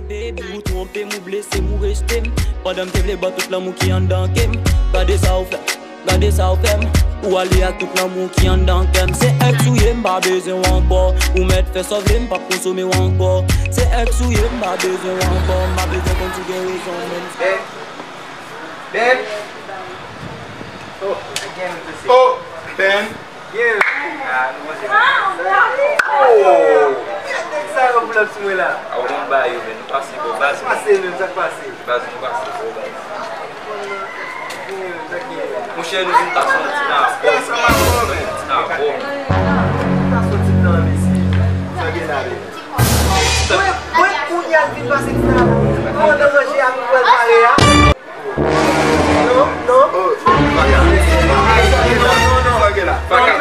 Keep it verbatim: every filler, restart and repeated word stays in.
Baby, ou twonpe m, ou blese m, ou rejte m. Pandan m te vle ba w tout lanmou ki anndan ke m. Gade sa w fè m, gade sa w fè m. Ou ale ak tout lanmou ki anndan kè m. Se èks ou ye, m pa bezwen w ankò. Ou mèt fè sa w vle, m p ap konsome w ankò. Se èks ou ye, m pa bezwen w ankò. M pa bezwen konn si w gen rezon menm. Ben. Ben. Oh, again with the Oh, Ben. Yeah. Ah, nou manje. Oh. Nèg sa yo pull up sou mwen la. A, ou konn ba yo, men nou pase, bro, baz. Pase, men sa k pase. Baz, nou pase, bro, baz. Monchè, nou vin pase yon ti nan bò. Ti nan bò. Pase yon ti nan, mesye. Sa gen la, men. Mwen, mwen, kounye a l vin pase ti nan. Pandan manje a, nou pral pale a. Non, non. Oh, bagay. Non, non, non. Bagay.